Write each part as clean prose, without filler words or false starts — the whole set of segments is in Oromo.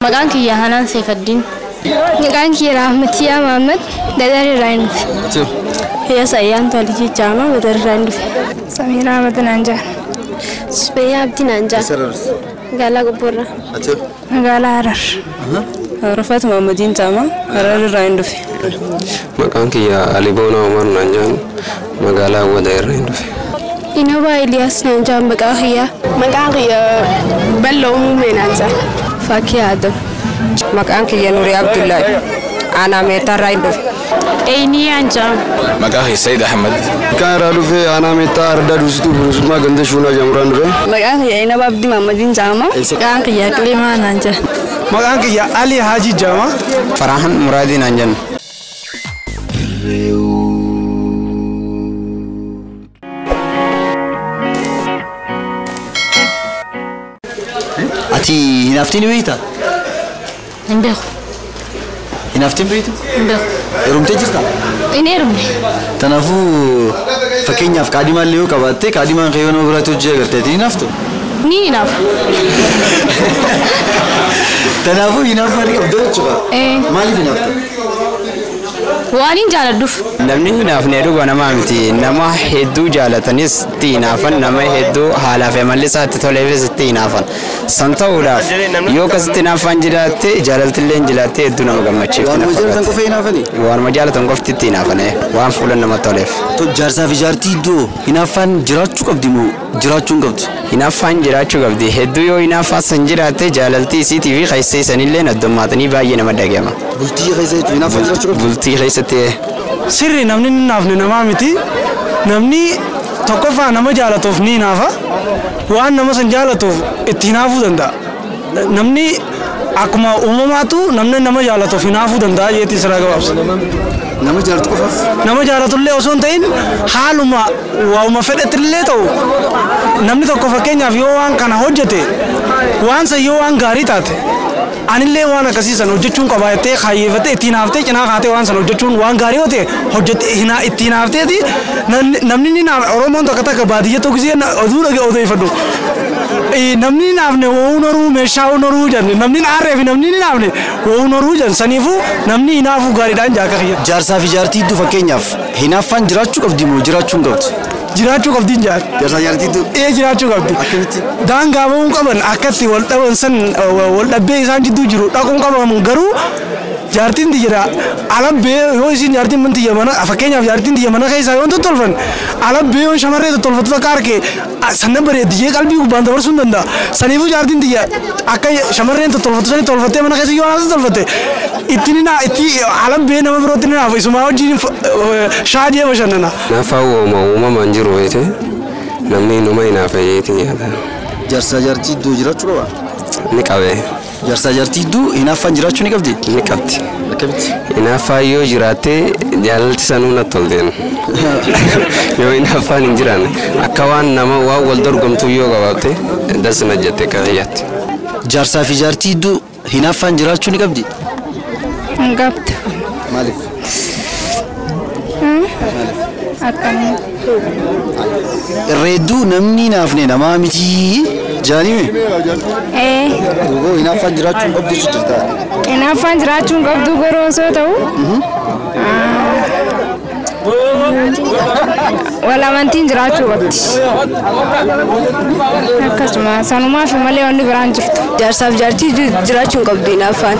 Maqaan kiyya Hanaan Seefaddiin. Maqaan kiyya Rahmatiyaa Mahammad Dadar irraa hin dhufe. Hiyyaas Ayyaantu Alijii Jaamaa Dadar irraa hin dhufe. Samiiraa Ahmad naan jedhan. Subayyaa Abdii naan jedhan. Magaalaa Gobboorraa. Magaalaa Harar. Rafat Mahammadiin Jaamaa Harar irraa hin dhufe. Maqaan kiyya Ali Boonaa Umar naan jedhan magaalaa Awwadaa irraa hin dhufe. Inobaa Iliyaas naan jedhan maqaa kiyyaa. Maqaan kiyya Balloo Muumee naan jedhan. Fakii Adam. Maqaan kiyya Nurii Abdullaahi. Aanaa Meettaa irraa hin dhufe. Eyniyaan jedhama. Maqaan kiyya Sayyid Ahmad. Maqaan irraa dhufe aanaa Meettaa Ardaa Duusituu Bilisummaa Ganda Shuunaa Jamuraan dhufe. Maqaan kiyya Inaba Abdii Mahammadiin jedhama. Maqaan kiyya Qilimaa naan jedhan. Maqaan kiyya Ali Haji jedhama. Farahan Muraadii naan jedhan. Ati hinaaftiin beektaa? Hin beeku. Hinaaftiin beektu? Hin beeku. Heerumtee jirtaa? Hin heerumne. Kanaafuu fakkeenyaaf kaadhimaan illee yoo qabaatte kaadhimaan kee yoo nama biraatti hojii agarte ati hinaaftu? Ni hinaafu. Kanaafuu hinaaffaa ni qabda jechuudha. Maaliif hinaafta? Waan hin jaaladhuuf. Namni hinaafne dhuga namaa miti. Nama hedduu jaalatanis itti hinaafan, nama hedduu haalaa fi amalli isaa itti toleefis itti hinaafan. San ta'uudhaaf yoo akkasitti hinaafan jiraatte jaalaltillee hin jiraatte hedduu nama gammachiifti. Waanuma jaalatan qofa hinaafanii? Waanuma jaalatan qofti itti hinaafan waan fuula nama toleef. Jaarsaa fi jaartii iddoo hinaaffaan jiraachuu qabdi moo jiraachuu hin qabdu? Hinaaffaan jiraachuu qabdi. Hedduu yoo hinaaffaa san jiraatte jaalaltii isiitii fi keessee sanillee addummaatanii baay'ee nama dhaga'ama. Bultii keessa jechuun hinaaffaan jiraachuu qabdi? Bultii keessatti. Sirri namni hin naafne namaa miti. Namni tokkoffaa nama jaalatuuf ni hinaafa. Waan nama san jaalatuuf itti hinaafuu danda'a. Namni akkuma uumamaatu namni nama jaalatuuf hinaafuu danda'a jeetti sirraa gabaabsa. Nama jaalatu qofaaf? Nama jaalatullee osoo hin ta'in haaluma waa'uma fedhetillee ta'u namni tokko fakkeenyaaf yoo waan kana hojjete waan san yoo waan gaarii taate anillee waan akkasii san hojjechuun qaba jettee kaayyeeffattee ittiin haaftee cinaa kaatee waan san hojjechuun waan gaarii yoo ta'e hojjette ittiin haafteeti namni ni naaf Oromoon tokko takka baadiyyaa tokko gisee oduu dhagee odeeffadhu. Namni ni naafne wa'uun horuu meeshaa horuu jedhan namni aarree fi namni ni naafne wa'uun horuu jedhan saniifuu namni hinaafuu gaariidhaan jaaka kiyya. Jaarsaa fi jaartii iddoo fakkeenyaaf hinaaffaan jiraachuu qabdi moo jiraachuu hin qabdu? Jiraachuu qabdi hin jaal. Jaarsaa jaartii iddoo? Ee jiraachuu qabdi. Akkamitti? Daangaa ba'uun qaban akkatti wal dhaban san wal dhabbee isaan jidduu jiru dhaquun qabamu garuu jaartiin tiyya alabbee yoo isin jaartiin man tiyya mana fakkeenyaaf jaartiin tiyya mana keessaa yoo tottolfan alabbee yoo shamarree tottolfattu takka harkee sannan bareeddiyee qalbii gubbaan dabarsuu hin danda'a. Saniifuu jaartiin tiyya akka shamarreen tottolfattu sani tolfattee mana keessa yoo haasa tolfatte ittiin itti alabbee nama birootti ni naafu isumaa wajjin shaadiyee bashannana. Hinaaffaa uumamaan jiru beekte namni inuma hinaafa jeetiin yaada. Jaarsaa jaartii iddoo jiraachuu qaba? Ni qabee. Jaarsaa jaartii iddoo hinaaffaan jiraachuu ni qabdi? Ni qabdi. Akkamitti? Hinaaffaan yoo jiraatte jaalalti sanuu natti tolteen. Yoo hinaaffaan hin jiraanne akka waan nama waan wal dorgomtu yoo qabaatte dasna jette akka kiyyaatti. Jaarsaa fi jaartii iddoo hinaaffaan jiraachuu ni qabdi? Hin qabdu. Maaliif? Akkamii? Irra hedduu namni hinaafne namaa miti jaanime? Ee. Duuba hinaaffaan jiraachuu hin qabdu jechuudha jirta. Hinaaffaan jiraachuu hin qabdu garuu osoo ta'u. Wal amantiin jiraachuu qabdi. Akkasuma sanumaaf malee wanni biraan jirtu. Jaarsaaf jaartii jiraachuu hin qabdu hinaaffaan.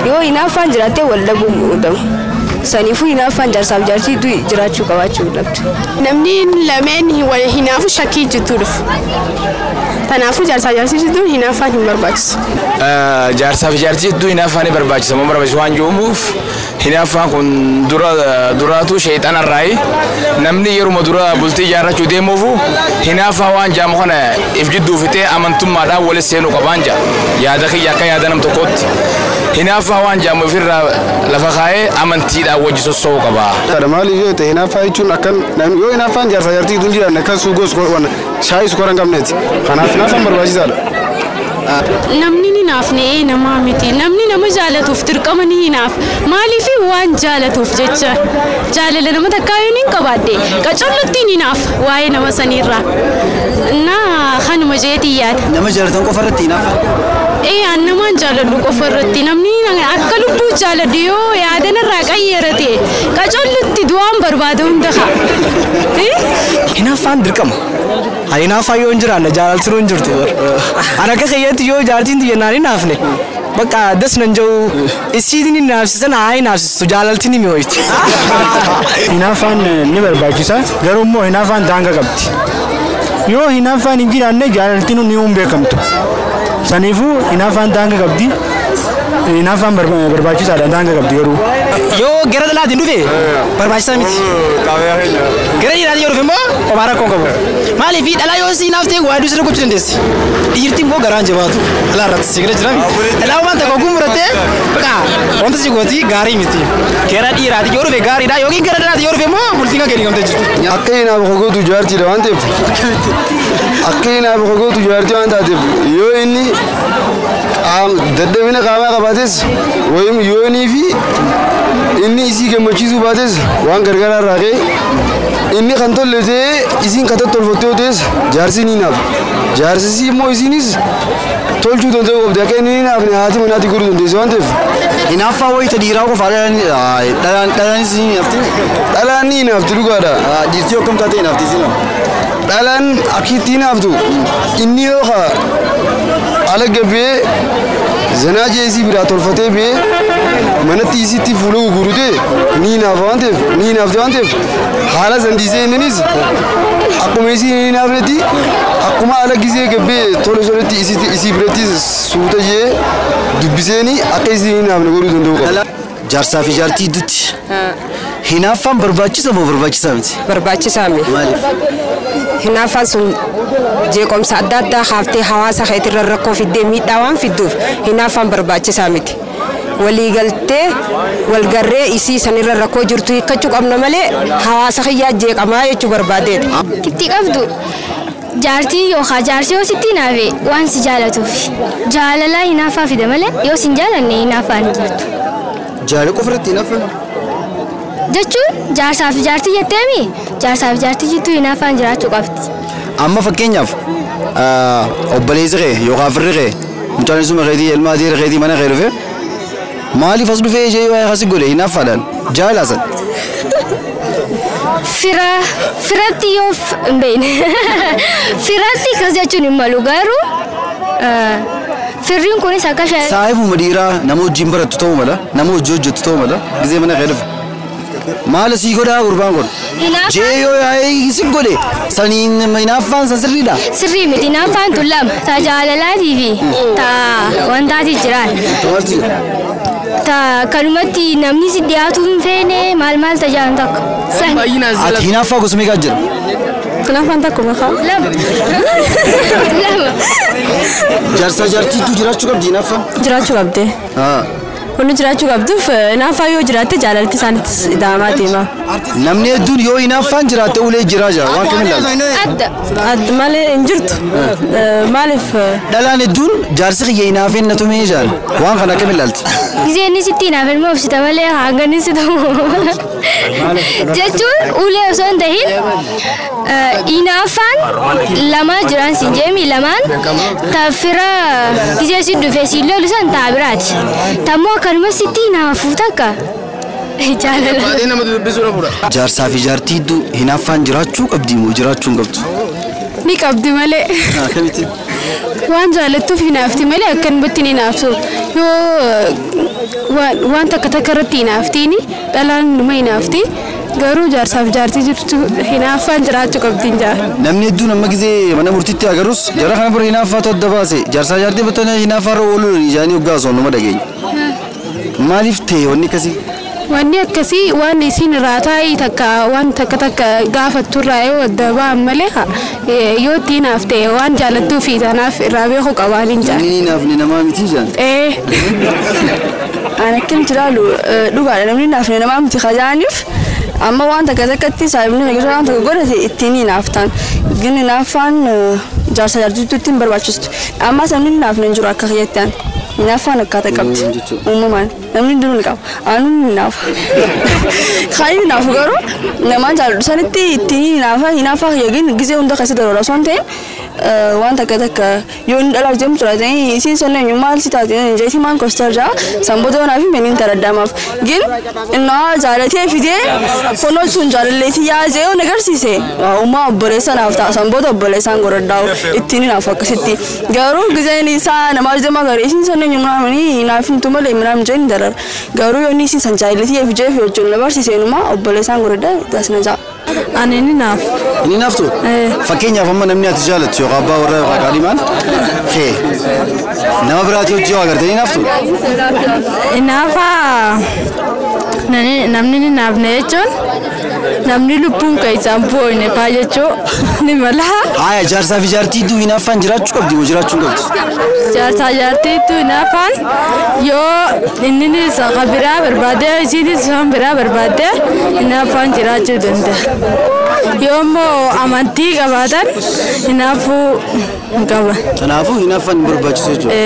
Yoo hinaaffaan jiraatte wal dhabuu hin Saniifuu hinaaffaan jaarsaaf jaartii jiraachuu qabaachuu dhabdu. Namni lameen wal hinaafu shakkii jidduu dhufu. Kanaafuu jaarsaaf jaartii jidduu hinaaffaan hin barbaachisu. Jaarsaaf jaartii jidduu hinaaffaan ni barbaachisa. Moo barbaachisu waan jedhamuuf hinaaffaan kun duraatu sheexanarraayi. Namni yeruma dura bultii ijaarrachuu deemuufu hinaaffaa waan jaamu kana if jidduu fitee amantummaadhaan walitti seenuu qabaan jaa. Yaada kiyya akka yaada nam tokkootti. Hinaaffaa waan jaamu ofirraa lafa kaa'ee amantiidhaan wajji sossoo'uu qaba. Maaliif yoo ta'e hinaaffaa jechuun akkan yoo hinaaffaan jaarsaa jaartii jidduu hin jiraanne akkan suugoo shaayii sukkaara hin qabneeti. Kanaaf hinaaffaan barbaachisaadha. Namni ni naafne namaa miti. Namni nama jaalatuuf dirqama ni hinaaf. Maaliif waan jaalatuuf jecha jaalala nama takkaayyuu ni qabaadde qacollotti ni naaf waa'ee nama saniirraa. Na kanuma jeetii yaada. Nama jaalatan qofa irratti hinaafa? Namaan jaaladhu qofa irratti namni akka lubbuu jaaladhu yoo yaadan irraa qayyarate qacollotti du'aan barbaada hunda haa. Hinaaffaan dirqama. Hinaaffaa yoo hin jiraanne jaalaltiin hin jirtu. Ani akka kiyyaatti yoo jaartiin tiyya naan hin naafne bakka das nan jiru isiin hin naafsisan haa hin naafsistu jaalaltiin ni mi'ooyti. Hinaaffaan ni barbaachisa garuu immoo hinaaffaan daangaa qabdi. Yoo hinaaffaan hin jiraanne jaalaltiin ni hin beekamtu. Saniifuu hinaaffaan daangaa qabdi. Hinaaffaan barbaachisaadha daangaa qabdi garuu. Yoo gara dhalaatiin dhufe barbaachisaa miti. Gara dhiiraatiin yoo dhufe immoo homaa rakkoo hin qabu. Maaliif dhalaa yoo si hinaaftee waa hedduu sirra gochuu dandeessi. Dhiirti immoo garaan jabaatu dhalaa irratti si gara jiraami. Dhalaa waan takka oguu murattee baqa wanta si gooti gaarii miti. Gara dhiiraatiin yoo dhufe gaariidha yookiin gara dhalaatiin yoo dhufe immoo bultiin kan gadi gamtee jirti. Akka hinaafu gootu jaartiidha waan ta'eef. Akka hinaafu gootu jaartii waan taateef yoo inni dadhabina qaamaa qabaates wayim yoo inni fi inni isii gammachiisuu baates waan gargaaraa irraa ka'e inni kan tolle ta'ee isiin kan tottolfatte yoo ta'es jaarsi ni hinaafa. Jaarsisii immoo isiinis tolchuu danda'uu qabdi akka inni hin hinaafne haati manaatti godhuu dandeessi waan ta'eef. Hinaaffaa wayita dhiiraa qofa dhalaanis ni hinaafti. Dhalaan ni hinaafti dhugaadha. Dhiirtii akkam taatee hinaafti isiin? Dhalaan akkitti hinaaftu inni yoo ala gabbee zanaa jee isii biraa tolfatee bee manatti isitti fuula gurgurutee ni hinaafa waan ta'eef ni hinaafti waan ta'eef haala san dhiisee inninis akkuma isii hin hinaafnetti akkuma ala gisee gabbee tole toletti isii biratti suuta jee dubbiseeni akka isii hin hinaafne godhuu danda'uu qaba. Jaarsaa fi jaartii gidduutti hinaaffaan barbaachisa moo barbaachisaa miti? Barbaachisaa miti. Maaliif? Hinaaffaan sun jeequmsa adda addaa haaftee hawaasa keetirra rakkoo fiddee miidhaa waan fidduuf hinaaffaan barbaachisaa miti. Waliigaltee walgarree isii sanirra rakkoo jirtu hiikkachuu qabna malee hawaasa kiyyaa jeeqamaa jechuu barbaadeeti. Itti qabdu jaartii yookaan jaarsi yoo sitti hinaafe waan si jaalatuuf jaalalaa hinaaffaa fida malee yoo si hin jaalanne hinaaffaan hin jirtu. Jaalala qofa irratti hinaaffaan? Jechuun jaarsaa fi jaartii jetteemi jaarsaa fi jaartii jittuu hinaaffaan jiraachuu qabdi. Amma fakkeenyaaf obboleessi kee yookaan firri kee mucaan isuma keetii ilma adeera keetii mana kee dhufe maaliif as dhufee ishee yoo akkas godhe hinaaffaadhaan jaalala san. Firatti yoo hin beekne firatti akkas jechuun hin malu garuu firriin kunis akka Saayifuma dhiiraa nama wajjin barattu ta'uu mala nama hojii hojjettu ta'uu mala gisee mana kee dhufe. Maal sii godhaa gurbaan kun? Jee yoo yaa'ee si godhe saniin hinaaffaan san sirriidha? Sirrii miti hinaaffaan tun lama ta jaalalaatii fi ta wantaatii jiraan. Ta kanumatti namni si dhiyaatu hin feene maal maal tajaan tokko. Ati hinaaffaa gosa meeqaa jira? Hinaaffaan tokko makaa? Lama. Lama. Jaarsaa jaartiitu jiraachuu qabdi hinaaffaan? Jiraachuu qabdi. Wanni jiraachuu qabduuf hinaaffaa yoo jiraatte jaalalti isaanitti ida'amaa deema. Namni hedduun yoo hinaaffaan jiraatte ulee jiraa jira waan kam ilaaltu? Adda. Adda malee hin jirtu. Maaliif? Dhalaan hedduun jaarsi kiyya hinaafeen na tumee jaal waan kana akkam ilaalti? Gisee inni sitti hinaafeen immoo obsita malee hanga inni si tumu. Jechuun ulee osoo hin tahin hinaaffaan lama jiran siin jeemi lamaan ta fira gisee si dhufe si lolu san taa biraati. Tammoo akkanuma sitti hinaafuu takka jaalala. Jaarsaa fi jaartii hedduu hinaaffaan jiraachuu qabdi moo jiraachuu hin qabdu? Ni qabdi malee. Akkamitti? Waan jaalattuuf hinaafti malee akkanumatti ni hinaaftu. Yoo waan takka takka irratti hinaaftiini dhalaan numa hinaafti. Garuu jaarsaaf jaartii jirtu hinaaffaan jiraachuu qabdi hin jaa. Namni hedduun amma gisee mana murtiitti agarus jara kana bira hinaaffaatu adda baase jaarsaa jaartii batana hinaaffaarra ooluu ijaanii hoggaa osoo nama dhageenya. Maaliif ta'e wanni akkasii? Wanni akkasii waan isiin irraa taa'ii takka waan takka takka gaafattu irraa yoo adda ba'an malee yoo itti hinaafte waan jaalattuu fi tanaaf irraa beekuu qabaan hin jaa. Inni hinaafne namaa miti jaan? Ee. Ani akkamitti ilaalu dhugaadha namni hinaafne namaa miti kajaaniif amma waan takka takkatti saayibni nageessa waan takka godhate ittiin hinaaftan. Gin hinaaffaan Jaarsa jaartittuutti hin barbaachistu. Ammas namni hinaafne hin jiru akka kiyyatti aan. Hinaaffaan akkaataa qabdi. Uumamaan namni hundinuu ni qaba. Anuun ni hinaafa. Kan inni hinaafu garuu namaan jaalladhu sanitti ittiin hinaafa hinaaffaa kiyya gin gizee hunda keessa daroora osoo hin ta'in waan takka takka yoo inni dhalaaf deemu jiraate isiin sun eenyu maal si taate jeetii maan kostar jaa san booda naaf hin benin taraddaamaaf gin innaa jaalatee fidee kunoo sun jaalalleetii yaazee yoo nagarsiise uumaa obboleessa naaf ta'a san booda obboleessaan godhadhaa'u ittiin hinaaf akkasitti garuu gizeen isaa namaaf deema garee isiin sun eenyu naamni naaf himtu malee minaam jeen darar garuu yoo inni isiin san jaalalleetii fidee fi wajjin na barsiise inumaa obboleessaan godhadhaa taasina ja'a. Ani ni naafu. Ni naaftu? Fakkeenyaaf amma namni ati jaalattu yookaan abbaa warraa yookaan qaadhimaan kee nama biraatii hojii waa agartee ni naaftu? Hinaafaa namni ni naafne jechuun namni lubbuun kan isaan boo'ine faa jechuu ni mala. Haaya jaarsaa fi jaartii iddoo hinaaffaan jiraachuu qabdi moo jiraachuu hin qabdi? Jaarsaa jaartii iddoo hinaaffaan yoo inni isa biraa barbaade isiinis isa biraa barbaade hinaaffaan jiraachuu danda'a. Yoo immoo amantii qabaatan hinaafuu hin qaban. Kanaafuu hinaaffaan hin barbaachisu jechuudha.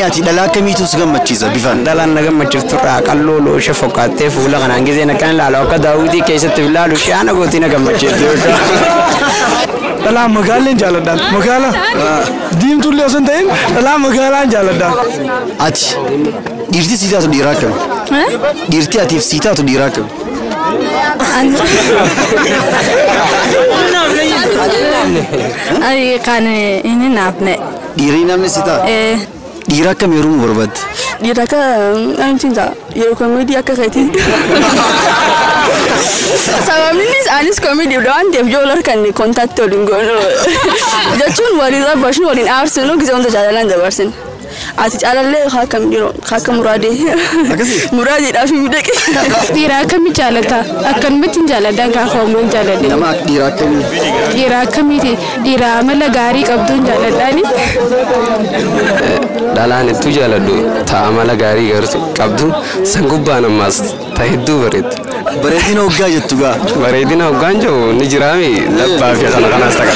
Ati dhalaa akkamiitu si gammachiisa bifaan? Dhalaan na gammachiiftu irraa qalloo looshee fokkaattee fuula kanaan giseen akkaan ilaalu akka daawwitii keessatti ilaalu shaana gootii na gammachiiftu. Dhalaa magaalaan jaaladhaan. Magaala diimtuullee osoo hin ta'in dhalaa magaalaan jaaladhaan. Ati dhiirti sii taatu dhiiraa akkami? Dhiirti atiif sii taatu dhiiraa akkami? Ani kan hin hinaafne. Dhiirri namni si ta'a? Dhiira akkam yeroo mu barbaadde? Dhiira akka eenyuun ta'a yeroo koomedii akka keetii. Sababni innis anis koomedii waan ta'eef yoo harkaan kontaaktii waliin goonu jechuun waliin rabbashnu waliin aarsinu gisee hunda jaalalaan dabarsin. Ati caalallee haa kam yeroo haa kam muraadee. Muraadeedhaaf hin miidhaqe. Dhiira akkamii jaalata? Akkanumatti hin jaaladha gaafa ammoo hin jaaladhe. Nama dhiira akkamii? Dhiira akkamiiti? Dhiira amala gaarii qabdu hin jaaladhaani. Dhalaan hedduu jaaladhu ta amala gaarii qabdu san gubbaan ammaas ta hedduu bareeddu. Bareedina hoggaa jettu gaa? Bareedina hoggaan jiru ni jiraami labbaa fi kana kanaas ta'a.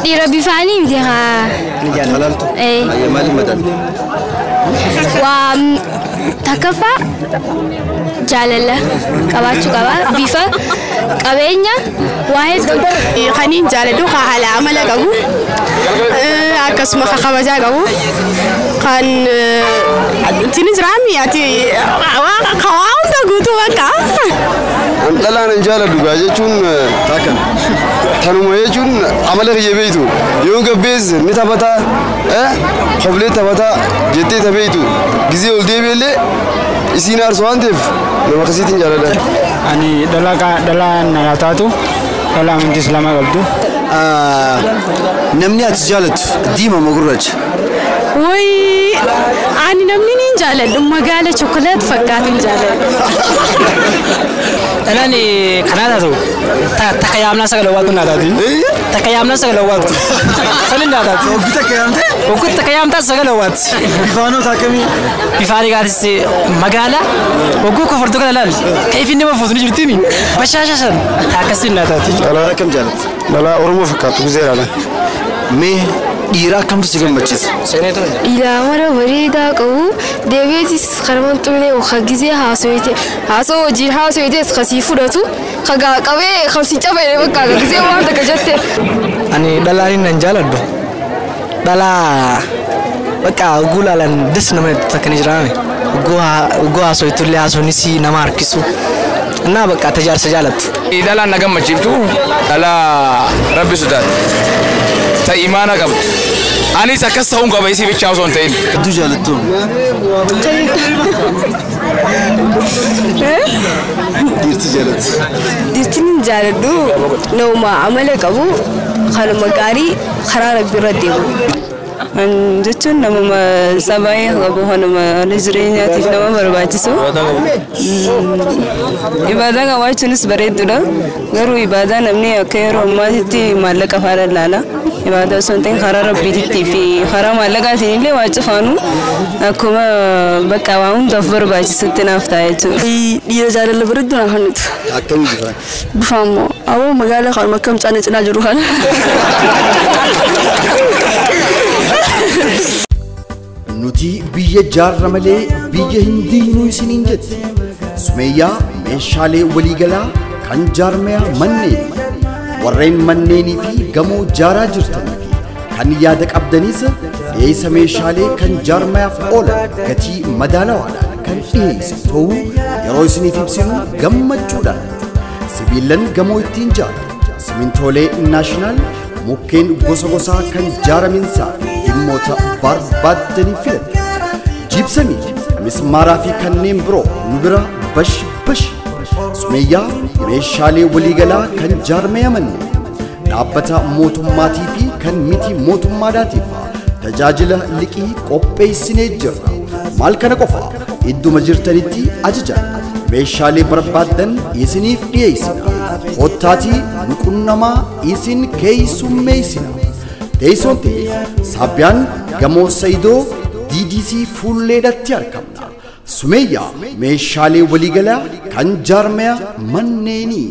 Dhiira bifaanii miti haa. Jaalaltu? Maaliif madaaltu? Waa takkaffaa jaalala qabaachuu qaba. Bifa qabeenya waa hedduu. Kaniin jaaladhu kan haala amala qabu akkasuma kan kabajaa qabu kan ittiin jiraami ati waa hunda guutuu bakka. Dhalaan hin jaaladhu gaa jechuun tanuma jechuun amala kiyya beektu yoo gabbees ni taphataa qoflee taphataa jettee tapheetu gisee ol deebi'ellee isiin aarsu waan ta'eef nama akkasiitiin jaaladha. Ani dhalaa nagaa taatu dhalaa amantii islaamaa qabdu. Namni ati jaalattu diimaa moo gurraacha? Wayii ani namni ni jaaladhu magaala chokolaatii fakkaatu hin jaaladhu. Dhalaan kanaa taatu takka yaamnaa sagala waatu naa taati. Takka yaamnaa sagala waatu. Sanin naa taati. Oggi takka yaamtee? Oggi takka yaamtaa sagala waatu. Bifaanota akkamii? Bifaanii gaatis magaala ogguu kofortuu kana laal. Ka ifin nama fuutu ni jirtiimi. Bashaasha san akkasiin naa taati. Dhalaa akkam jaalatta? Dhalaa Oromoo fakkaatu gizee ilaalan. Mee dhiira akkamtu si gammachiisa? Dhiira amala bareedaa qabu deebiitis karman xumne gisee haasoo wajjin haasoo kasii fudhatu kagaa qabee kan si cabee bakka gisee waan takka jette. Ani dhalaa nan jaaladhu. Dhalaa bakka oguu ilaalan des nama takka ni jiraame. Oguu haasoo ittullee haasoonis nama harkisu. Innaa bakka tajaajila jaalattu. Dhalaan na gammachiiftu dhalaa rabbi sodaatu. Ta imaana qabdu. Anis akkas ta'uun qaba isii bichaa osoo hin ta'in. Hedduu jaalattu. Dhiirti jaalattu. Dhiirti ni jaaladhu nama amala qabu kanuma gaarii karaa rabbi irra deemu. Jechuun namuma sabaayee qabu kanuma jireenyaatiif nama barbaachisu. Ibaadaa qabaachuunis bareedduudha. Garuu ibaadaa namni akka yeroo ammaatitti maallaqa faana ilaala. Ibaadaa osoo hin ta'in karaa rabbiitittii fi karaa maallaqaatiin illee waa cufaanu akkuma bakka waa hundaaf barbaachisutti naaf ta'a jechuudha. Dhiira jaalala bareeddu naaf kennitu. Akkamii bifaan? Bifaan immoo aboo magaalaa kanuma akkam caana cinaa jiru kana. Nuti biyya jaarra malee biyya hin diinuu isiniin jetti. Sumeeyyaa meeshaalee waliigalaa kan jaarmiyaa manneen warreen manneenii fi gamoo jaaraa jirtanii fi kan yaada qabdanis dhiyeessa meeshaalee kan jaarmiyaaf oolan gatii madaalawaadhaan kan dhiyeessu ta'uu yeroo isiniif ibsinu gammachuudhaan sibiilan gamoo ittiin jaaru simintoolee naashinaal mukkeen gosa gosaa kan jaaraminsaa dhimmoota barbaaddanii filatu. Jibsamii, mismaaraa fi kanneen biroo nu bira bash bash. Sumeeyyaa meeshaalee waliigalaa kan jaarmee amanne dhaabbata mootummaatii fi kan miti mootummaadhaatiif tajaajila liqii qopheessinee jirra. Maal kana qofa idduma jirtanitti ajajan meeshaalee barbaaddan isiniif dhiyeessina. Kottaatii nu qunnamaa isin keessummeessina. Teessoon ta'e Saabbiyaan gamoo Sayidoo DDC fuulleedhatti argamna. Sumeeyyaa meeshaalee waliigalaa kan jaarmiyaa manneenii.